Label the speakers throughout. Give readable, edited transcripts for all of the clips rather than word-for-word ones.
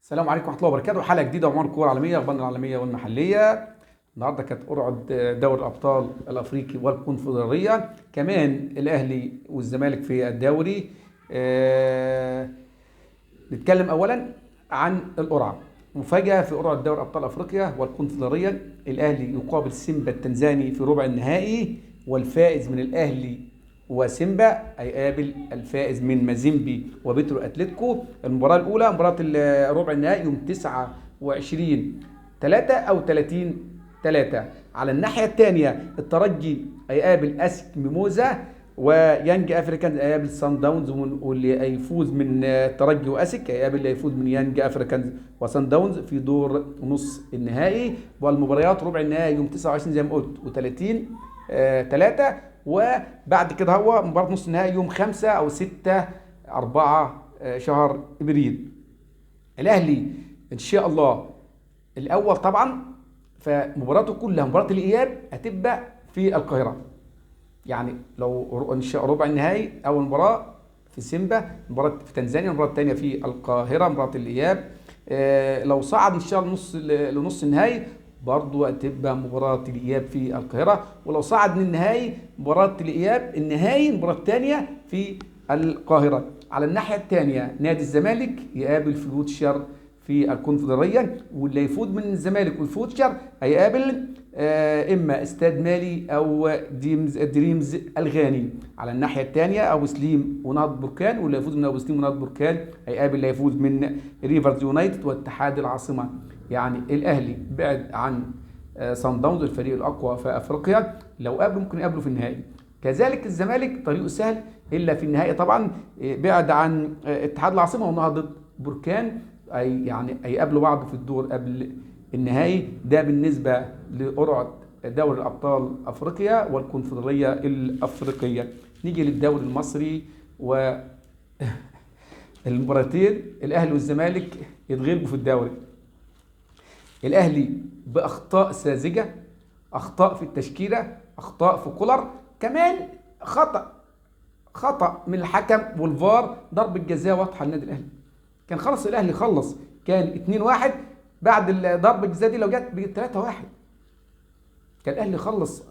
Speaker 1: السلام عليكم ورحمة الله وبركاته. حلقة جديدة وعمر كورة عالمية، اخبارنا العالمية والمحليه. النهارده كانت قرعه دوري الابطال الافريقي والكونفدراليه، كمان الاهلي والزمالك في الدوري. نتكلم اولا عن القرعة. مفاجاة في قرعه دوري ابطال افريقيا والكونفدراليه، الاهلي يقابل سيمبا التنزاني في ربع النهائي، والفائز من الاهلي وسيمبا هيقابل الفائز من مازيمبي وبترو اتلتيكو. المباراة الاولى مباراة ربع النهائي يوم 29/3 او 30/3. على الناحية الثانية الترجي هيقابل اسك ميموزا، ويانج افريكانز هيقابل سان داونز، واللي هيفوز من الترجي واسك هيقابل اللي هيفوز من يانج افريكانز وسان داونز في دور نص النهائي. والمباريات ربع النهائي يوم 29 زي ما قلت و30/3، وبعد كده هو مباراة نص النهائي يوم 5 أو 6/4 شهر ابريل. الاهلي ان شاء الله الاول طبعا، فمباراته كلها مباراة الاياب هتبقى في القاهرة. يعني لو ان شاء ربع النهائي اول مباراة في سيمبا، مباراة في تنزانيا، المباراة الثانية في القاهرة مباراة الاياب. لو صعد ان شاء الله لنص النهائي برضه هتبقى مباراة الإياب في القاهرة، ولو صعد من النهائي مباراة الإياب النهائي المباراة الثانية في القاهرة. على الناحية الثانية نادي الزمالك يقابل فيوتشر في الكونفدرالية، واللي يفوز من الزمالك والفيوتشر هيقابل إما استاد مالي أو دريمز الغاني. على الناحية الثانية أبو سليم ونهضة بركان، واللي يفوز من أبو سليم ونهضة بركان هيقابل اللي يفوز من ريفرز يونايتد واتحاد العاصمة. يعني الاهلي بعد عن سان داونز الفريق الاقوى في افريقيا، لو قابله ممكن يقابله في النهائي. كذلك الزمالك طريقه سهل الا في النهائي طبعا، بعد عن اتحاد العاصمة ونهضه بركان، اي يعني هيقابلوا بعض في الدور قبل النهائي. ده بالنسبة لقرعه دوري الابطال افريقيا والكونفدراليه الافريقية. نيجي للدوري المصري و المباراتين الاهلي والزمالك يتغلبوا في الدوري. الاهلي باخطاء ساذجة، اخطاء في التشكيلة، اخطاء في كولر، كمان خطا من الحكم والفار، ضربه جزاء واضحة للنادي الاهلي. كان خلص الاهلي، خلص كان 2-1 بعد ضربه الجزاء دي، لو جت ب 3-1 كان الاهلي خلص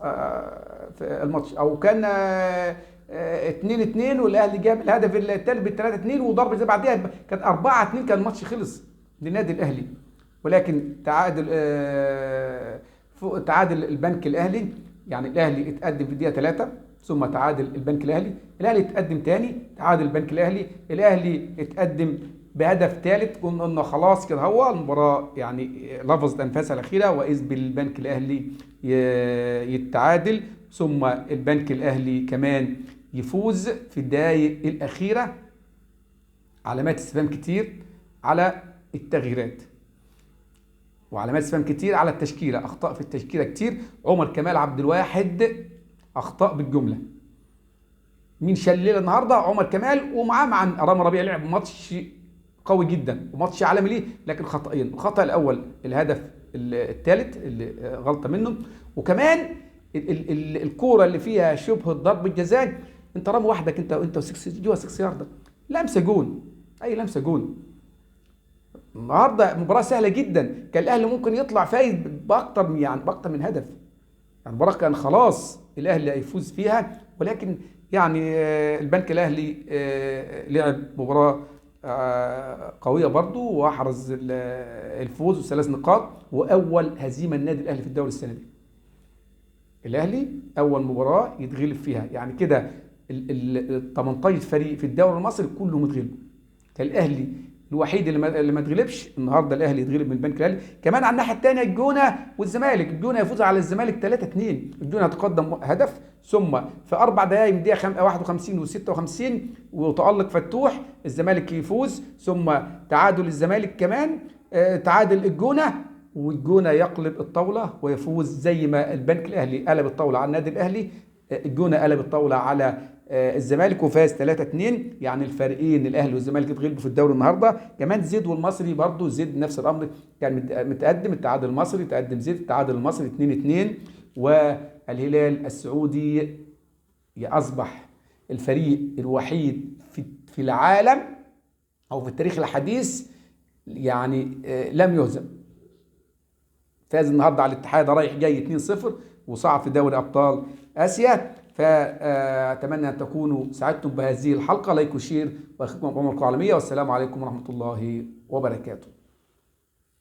Speaker 1: في الماتش، او كان 2-2 والاهلي جاب الهدف الثالث ب 3-2 وضربه جزاء بعديها كانت 4-2، كان الماتش خلص للنادي الاهلي. ولكن تعادل تعادل البنك الاهلي، يعني الاهلي اتقدم في الدقيقة 3 ثم تعادل البنك الاهلي، الاهلي اتقدم تاني تعادل البنك الاهلي، الاهلي اتقدم بهدف ثالث، قلنا انه خلاص كده هو المباراة يعني لفظت انفاسها الاخيرة، واذ بالبنك الاهلي يتعادل، ثم البنك الاهلي كمان يفوز في الدقائق الاخيرة. علامات استفهام كتير على التغييرات، وعلامات استفهام كتير على التشكيلة، اخطاء في التشكيلة كتير. عمر كمال عبد الواحد اخطاء بالجملة. مين شلل النهارده؟ عمر كمال، ومعاه مع رامي ربيع لعب ماتش قوي جدا وماتش عالمي ليه، لكن خطأين. الخطأ الاول الهدف الثالث اللي غلطه منه، وكمان الكورة اللي فيها شبه ضربه جزاء، انت رامي وحدك، انت جوه 6 يارده، لمسه جون، اي لمسه جون. النهارده مباراة سهلة جدا، كان الاهلي ممكن يطلع فايز باكتر من، يعني باكتر من هدف، يعني المباراة كان خلاص الاهلي هيفوز فيها، ولكن يعني البنك الاهلي لعب مباراة قوية برضو واحرز الفوز وثلاث نقاط، واول هزيمة النادي الاهلي في الدوري السنة دي. الاهلي اول مباراة يتغلب فيها، يعني كده ال 18 فريق في الدوري المصري كلهم اتغلبوا، كان الاهلي الوحيد اللي ما اتغلبش. النهارده الاهلي يتغلب من البنك الاهلي. كمان على الناحية الثانية الجونه والزمالك، الجونه يفوز على الزمالك 3-2، الجونه تقدم هدف، ثم في 4 دقائق من دقيقة 51 و56 وتالق فتوح الزمالك يفوز، ثم تعادل الزمالك كمان، تعادل الجونه، والجونه يقلب الطاولة ويفوز. زي ما البنك الاهلي قلب الطاولة على النادي الاهلي، الجونه قلب الطاولة على الزمالك وفاز 3-2. يعني الفريقين الاهلي والزمالك اتغلبوا في الدوري النهارده. كمان زد والمصري برضو، زد نفس الامر، كان متقدم التعادل المصري، تقدم زد التعادل المصري 2-2. والهلال السعودي اصبح الفريق الوحيد في العالم او في التاريخ الحديث يعني لم يهزم، فاز النهارده على الاتحاد رايح جاي 2-0 وصعد في دوري ابطال اسيا. فاتمنى ان تكونوا سعدتم بهذه الحلقة، like و share، واخيكم عمر العالمية، والسلام عليكم ورحمة الله وبركاته.